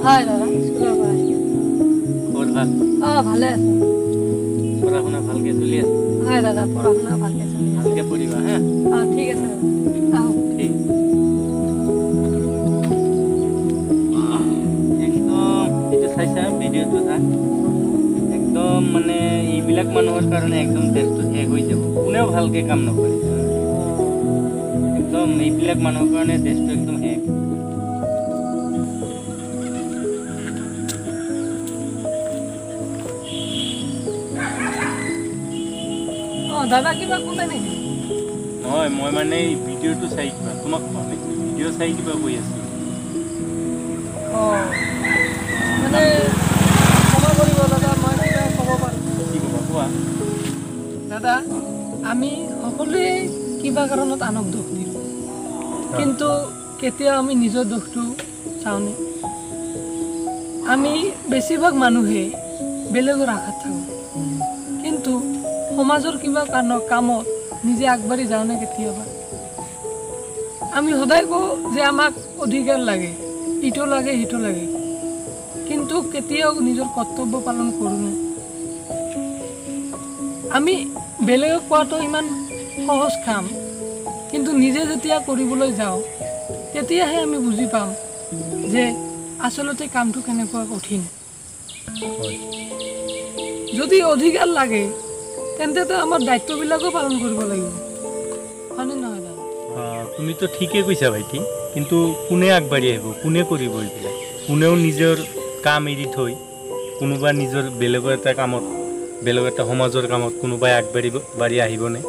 হয় দাদা, স্কুলৰ পৰা আহিলোঁ। খবৰ ভাল? অঁ, ভালে আছোঁ। পঢ়া শুনা ভালকৈ চলি আছে? হয় দাদা, পঢ়া শুনা ভালকৈ চলি আছে। ভালকৈ পঢ়িবা হা। অঁ, ঠিক আছে দাদা, আহোঁ। ঠিক। একদম এইটো চাইছা ভিডিঅ'টো চা, একদম মানে এইবিলাক মানুহৰ কাৰণে একদম দেশটো শেষ হৈ যাব। কোনেও ভালকৈ কাম নকৰে। একদম এইবিলাক মানুহৰ কাৰণে দেশটো একদম শেষ। অঁ দাদা, কিবা ক'লে নেকি? নহয়, মই মানে এই ভিডিঅ'টো চাই কিবা তোমাক কোৱা নাই, ভিডিঅ' চাই কিবা কৈ আছিলোঁ। অঁ, মানে ক্ষমা কৰিব দাদা, মই কিবা ক'ব পাৰোঁ? কি ক'বা কোৱা। দাদা, আমি সকলোৱে কিবা কাৰণত আনক দোষ দিওঁ, কিন্তু কেতিয়াও আমি নিজৰ দোষটো চাওঁনে? আমি বেছিভাগ মানুহে বেলেগৰ আশাত থাকোঁ, কিন্তু সমাজৰ কিবা কাৰণত কামত নিজে আগবাঢ়ি যাওঁনে কেতিয়াবা? আমি সদায় কওঁ যে আমাক অধিকাৰ লাগে, ইটো লাগে সিটো লাগে, কিন্তু কেতিয়াও নিজৰ কৰ্তব্য পালন কৰোঁনে? আমি বেলেগক কোৱাটো ইমান সহজ কাম, কিন্তু নিজে যেতিয়া কৰিবলৈ যাওঁ তেতিয়াহে আমি বুজি পাম যে আচলতে কামটো কেনেকুৱা কঠিন। যদি অধিকাৰ লাগে তেন্তেতো আমাৰ দায়িত্ববিলাকো পালন কৰিব লাগিব, হয়নে নহয় দাদা? তুমিতো ঠিকেই কৈছা ভাইটি, কিন্তু কোনে আগবাঢ়ি আহিব, কোনে কৰিব এইবিলাক? কোনেও নিজৰ কাম এৰি থৈ কোনোবা নিজৰ বেলেগৰ এটা কামত, বেলেগ এটা সমাজৰ কামত কোনোবাই আগবাঢ়ি বাঢ়ি আহিবনে?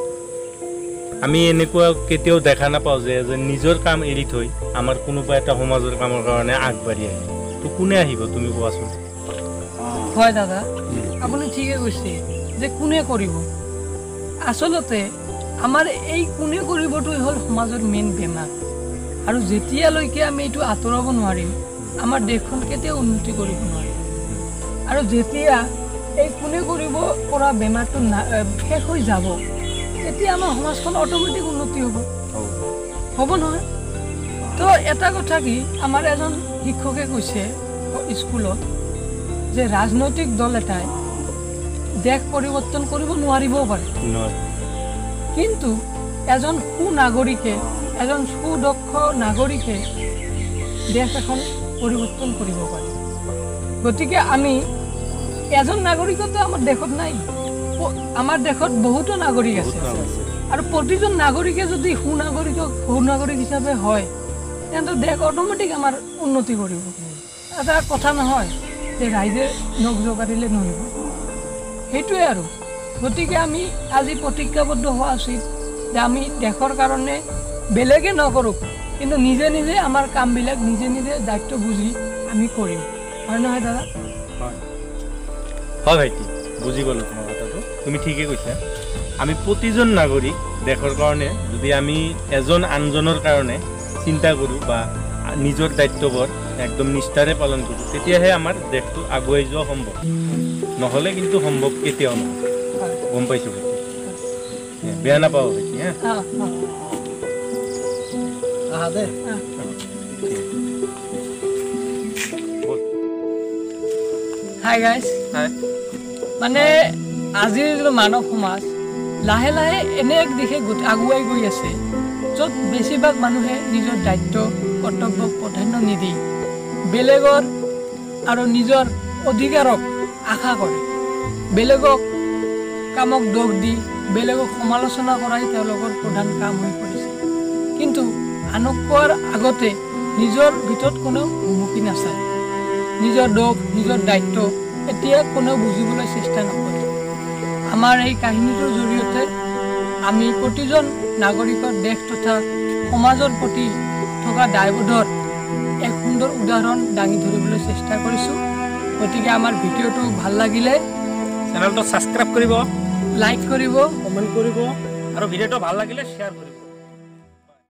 আমি এনেকুৱা কেতিয়াও দেখা নাপাওঁ যে এজন নিজৰ কাম এৰি থৈ আমাৰ কোনোবা এটা সমাজৰ কামৰ কাৰণে আগবাঢ়ি আহিব। তো কোনে আহিব তুমি কোৱাচোন? হয় দাদা, আপুনি ঠিকে কৈছে যে কোনে কৰিব। আচলতে আমাৰ এই কোনে কৰিবটোৱে হ'ল সমাজৰ মেইন বেমাৰ, আৰু যেতিয়ালৈকে আমি এইটো আঁতৰাব নোৱাৰিম আমাৰ দেশখন কেতিয়াও উন্নতি কৰিব নোৱাৰিম। আৰু যেতিয়া এই কোনে কৰিব পৰা বেমাৰটো শেষ হৈ যাব, তেতিয়া আমাৰ সমাজখন অট'মেটিক উন্নতি হ'ব, হ'ব নহয়? তো এটা কথা কি, আমাৰ এজন শিক্ষকে কৈছে স্কুলত যে ৰাজনৈতিক দল এটাই দেশ পৰিৱৰ্তন কৰিব নোৱাৰিবও পাৰে, কিন্তু এজন সুনাগৰিকে, এজন সুদক্ষ নাগৰিকে দেশ এখন পৰিৱৰ্তন কৰিব পাৰে। গতিকে আমি এজন নাগৰিকতো আমাৰ দেশত নাই, আমাৰ দেশত বহুতো নাগৰিক আছে, আৰু প্ৰতিজন নাগৰিকে যদি সুনাগৰিক হিচাপে হয় তেন্তে দেশ অট'মেটিক আমাৰ উন্নতি কৰিব। এটা কথা নহয় যে ৰাইজে নখ জোকাৰিলে নহ'ব, সেইটোৱে আৰু। গতিকে আমি আজি প্ৰতিজ্ঞাবদ্ধ হোৱা উচিত যে আমি দেশৰ কাৰণে বেলেগে নকৰোঁ, কিন্তু নিজে নিজে আমাৰ কামবিলাক নিজে নিজে দায়িত্ব বুজি আমি কৰিম, হয় নহয় দাদা? হয় হয় ভাইটি, বুজি গ'লোঁ তোমাৰ কথাটো, তুমি ঠিকেই কৈছা। আমি প্ৰতিজন নাগৰিক দেশৰ কাৰণে যদি আমি এজন আনজনৰ কাৰণে চিন্তা কৰোঁ বা নিজৰ দায়িত্ববোৰ একদম নিষ্ঠাৰে পালন কৰোঁ, তেতিয়াহে আমাৰ দেশটো আগুৱাই যোৱা সম্ভৱ। নহ'লে কিন্তু সম্ভৱ কেতিয়াও নহয়। গম পাইছোঁ ভাইটি, বেয়া নাপাব ভাইটি। হা, হাই গাইজ। মানে আজিৰ যিটো মানৱ সমাজ লাহে লাহে এনে এক দিশে আগুৱাই গৈ আছে য'ত বেছিভাগ মানুহে নিজৰ দায়িত্ব কৰ্তব্যক প্ৰাধান্য নিদি বেলেগৰ আৰু নিজৰ অধিকাৰক আশা কৰে, বেলেগক কামক দোষ দি বেলেগক সমালোচনা কৰাই তেওঁলোকৰ প্ৰধান কাম হৈ পৰিছে। কিন্তু আনক কোৱাৰ আগতে নিজৰ ভিতৰত কোনেও ভুমুকি নাচায়, নিজৰ দোষ নিজৰ দায়িত্ব এতিয়া কোনেও বুজিবলৈ চেষ্টা নকৰে। আমাৰ এই কাহিনীটোৰ জৰিয়তে আমি প্ৰতিজন নাগৰিকৰ দেশ তথা সমাজৰ প্ৰতি থকা দায়বোধৰ এক সুন্দৰ উদাহৰণ দাঙি ধৰিবলৈ চেষ্টা কৰিছোঁ। গতিকে আমাৰ ভিডিঅ'টো ভাল লাগিলে চেনেলটো ছাবস্ক্ৰাইব কৰিব, লাইক কৰিব, কমেণ্ট কৰিব, আৰু ভিডিঅ'টো ভাল লাগিলে শ্বেয়াৰ কৰিব।